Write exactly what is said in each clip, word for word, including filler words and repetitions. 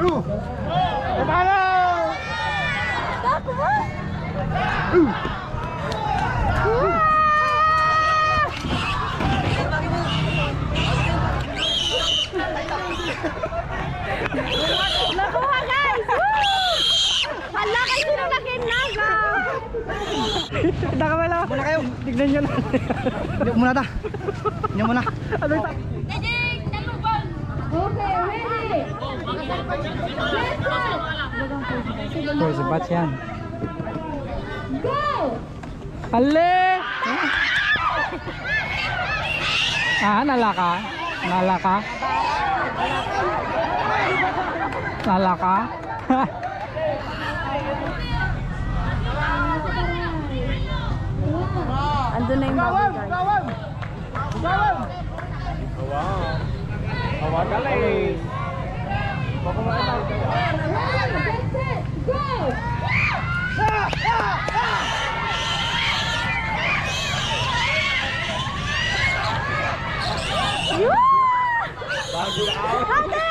Epalo! Nakuha, guys! Woo! Hala, kay sino na kinnaga? Ito ka pala. Muna kayo. Tignan nyo na. Hindi, muna ta. Hindi muna. Ano ito? Okay, ready. First batch yan. Go! Ale! Ah, nalaka? Nalaka? Nalaka? Andun na yung baboy, guys. Wow! Wow, galing! Go! Ate!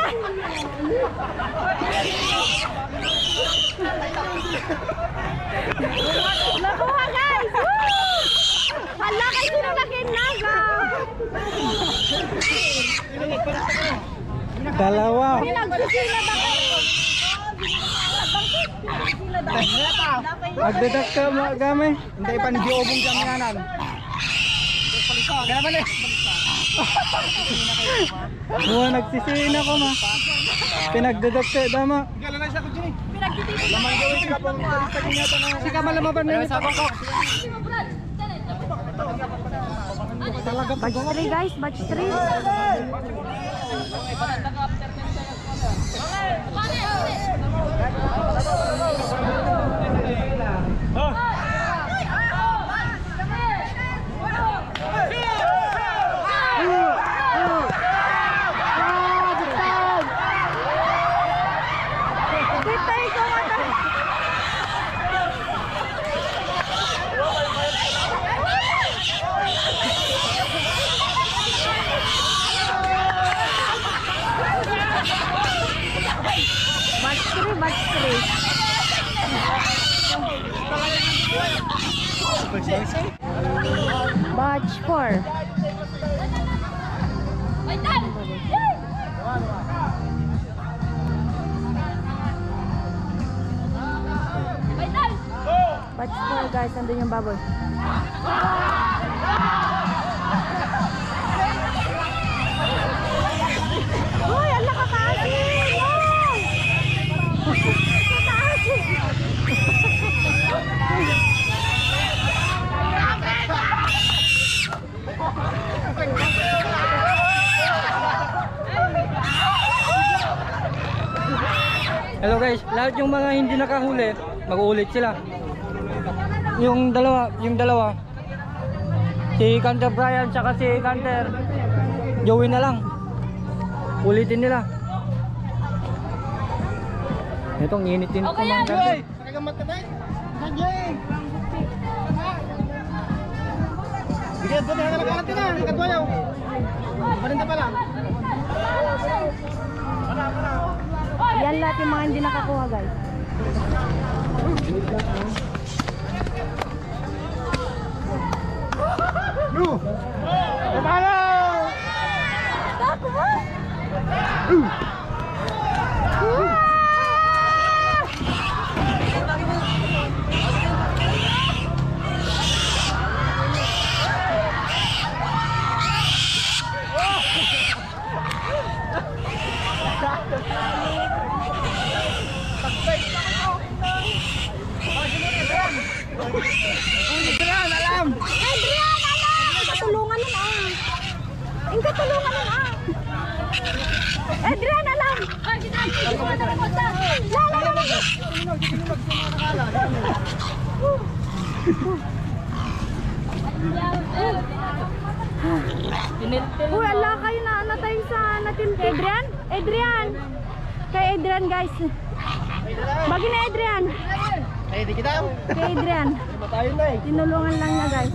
Nakuha, guys! Woo! Hala, kay sino na kinnaga? Dalawa. Pinagsisilad ako. Pinagsisilad ako. Agdadak ka, ma-, gamay. Hindi, ipan di ubong kami nanan. Kaya pala eh. Buwan, nagsisina ko, ma. Pinagdadagsa, dama. Laman gawin, sika pang, sika malamaban na yun. Batch three, guys, batch three. Batch three, batch three. Batch four. Batch four, guys, andun yung baboy. Uy, ala ka kasi! Uy! Kataas! Hello guys, lahat yung mga hindi nakahuli, mag-uulit sila. Yung dalawa, yung dalawa. Si Canter Brian tsaka si Canter Joey na lang. Ulitin nila. Itong init-init. Okay, naman yan. Guys. Nakagamat ka, Tay? Sige. Sige, doon na, nakakalati na. Ikadwayaw. Parinta pa lang. Yan lahat yung mga hindi nakakuha, guys. No! Epalo! Stop mo! Adrian, alam! Adrian, alam! Katulungan nun, ah! Ang katulungan nun, ah! Adrian, alam! Lala, lala! Uy, ala kayo na, ano tayo sa natin? Adrian? Adrian! Kay Adrian, guys. Bagi na Adrian. Ay, di kita. Kay Adrian. Matayo na eh. Tinulungan lang niya, guys.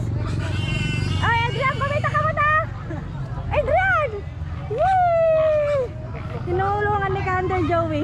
Ay, Adrian, kumita ka mo ta! Adrian! Yay! Tinulungan ni Kander Joey.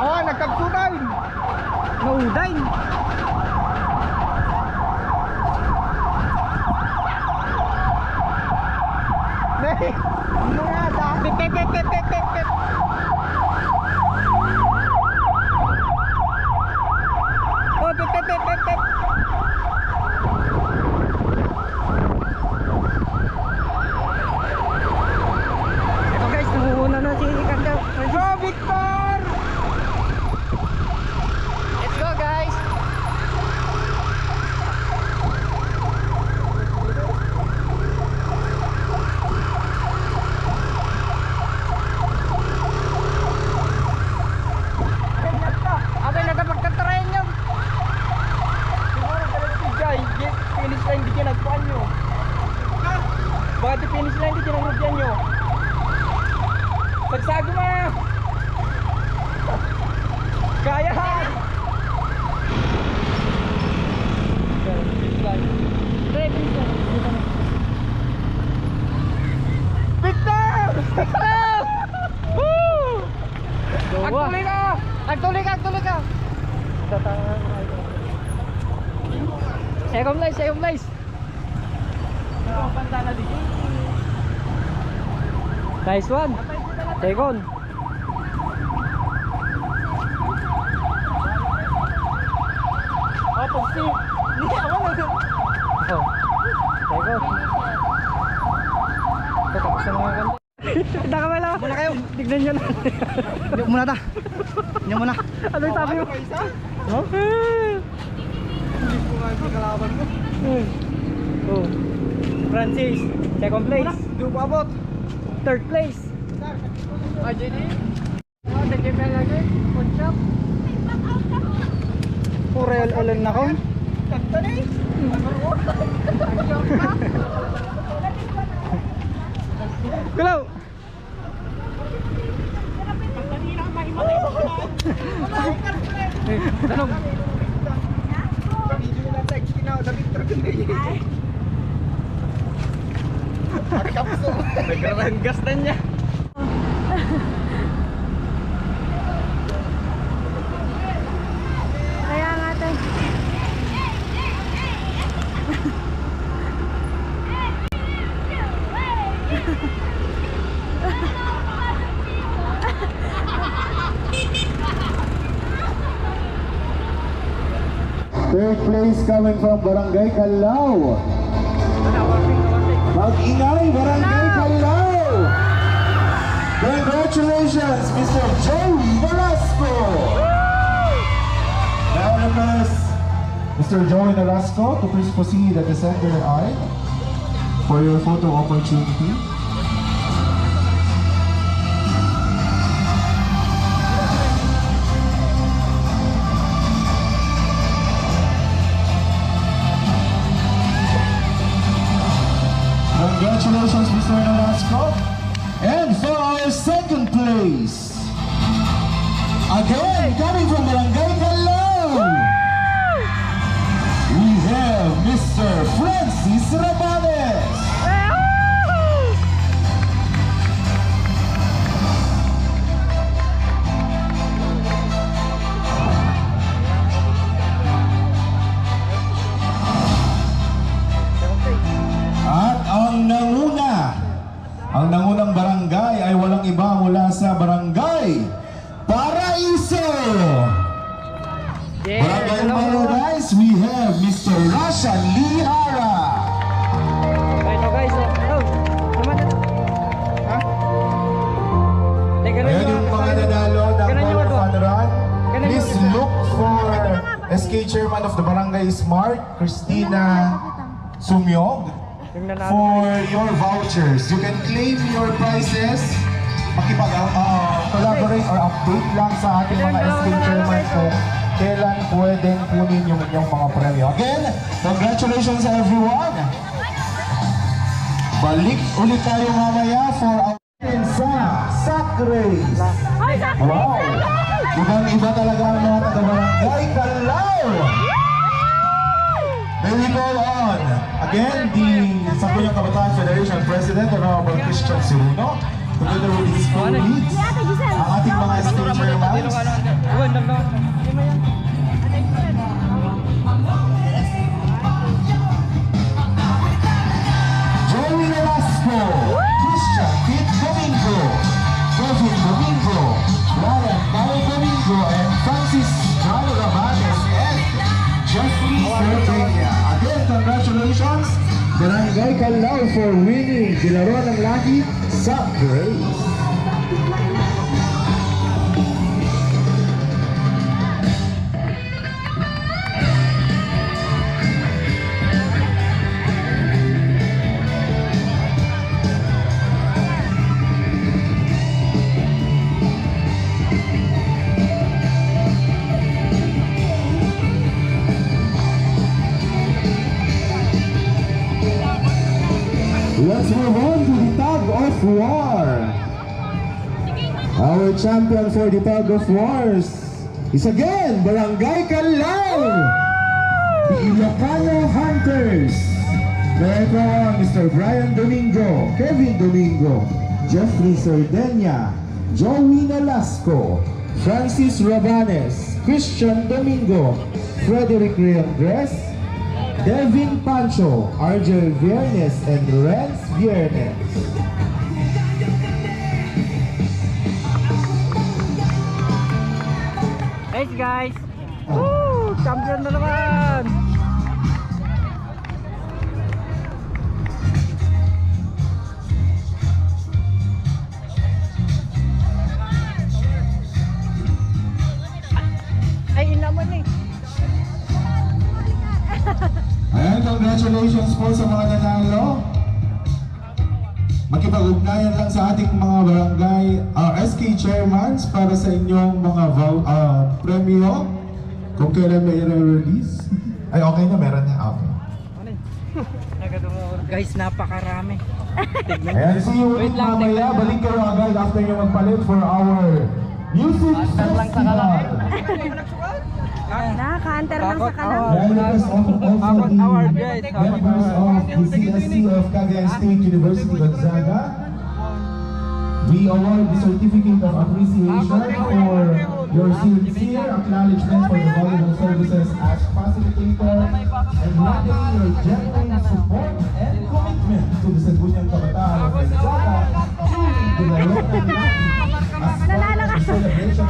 Awa, nagkabsutan. Nauday. Nay, ano nga ta? Pip, pip, pip. Oh, pip, pip, pip, pip, pip. Ito guys, nangunguna na si Kanda. Go, Victor! Let's go, guys! Abay, nagkapagtatarayan niya. Siguro, diretso, Jay. Yes, finish line, di ka nagkuhan nyo. Baka di finish line, di ka nagrupian nyo. Sagsagi mo! Kaya! Victor! Victor! Woo! Agtuloy ka! Agtuloy ka, agtuloy ka! Second place, second place! Nice one! Second! Oh, pagsi. Ni, awan na. Oh. Second! Ito, tapos na mga kanta. Kita ka pala. Muna kayo. Tignan niyo na. Inyo muna ta. Inyo muna. Ano yung sabi mo? May isa? No? Hindi ko nga yung kalaban mo. Hmm. Oh. Francis, second place. Wala. Di ko abot. Third place. Ah, J D? Oh, the J P L lagi. Punchak. Puro L L na ko. Kanta na eh. Hello. Ano? Nagraranggas na niya. Kaya nga, te. Third place coming from Barangay Callao. Mag-ingay, Barangay Callao! Congratulations! Sir Joey Nolasco to please proceed at the center aisle for your photo opportunity. Congratulations, Mister Nolasco. And for our second place, again, coming from Barangay Calao, we have Mister Francis Rabanes. At ang nanguna, ang nangunang barangay ay walang iba mula sa Barangay Paraiso. Yes, Barangay hello. Paradise, we have Mister Rashan Lihara. Ito guys, oh. Oh, naman. Ha? Ayan yung mga nanalo ng Color Fun Run. Please look for S K Chairman of the Barangay Smart, Christina Sumyog, for your vouchers. You can claim your prizes. Makipag, ah, collaborate or update lang sa ating mga S K chairman kung kailan pwedeng kunin yung inyong mga premyo. Again, congratulations everyone. Balik ulit tayo mamaya for our sa sack race. Wow! Ibang-iba talaga ang mga taga-barangay Calao. May we call on again the Sangguniang Kabataan Federation President, Honorable Christian Siruno, together with his colleagues, ang ating mga S K chairmans. Joey Velasco, Christian Pete Domingo, Kevin Domingo, Ryan Paul Domingo, and Francis John Rabanes, and Jeffrey Cerdeña. Again, congratulations, Barangay Calao, for winning the Laro ng Langit Sack Race. Let's move on to the tug of war. Our champion for the tug of wars is again Barangay Calao, the Ilocano Hunters. May I call on Mister Brian Domingo, Kevin Domingo, Jeffrey Cerdeña, Joey Nolasco, Francis Rabanes, Christian Domingo, Frederick Reandres, Devin Pancho, Argel Viernes, and Renz Viernes. Guys, guys! Woo! Champion na naman! Ay, ina mo ni. Ayan, congratulations po sa mga nanalo. Makipag-ugnayan lang sa ating mga barangay, ah, S K chairmans para sa inyong mga vou-, ah, premyo. Kung kailan may i-release. Ay, okay na, meron na. Okay. Guys, napakarami. Ayan, see you ulit mamaya. Balik kayo agad after nyo magpalit for our music festival. Nakaka-hunter lang sa kanan. May I request also, also the members of the C S C of Cagayan State University Gonzaga. We award the certificate of appreciation for your sincere acknowledgement for the valuable services as facilitator and lending your genuine support and commitment to the Sangguniang Kabataan of Gonzaga during the Laro ng Langit as part of the celebration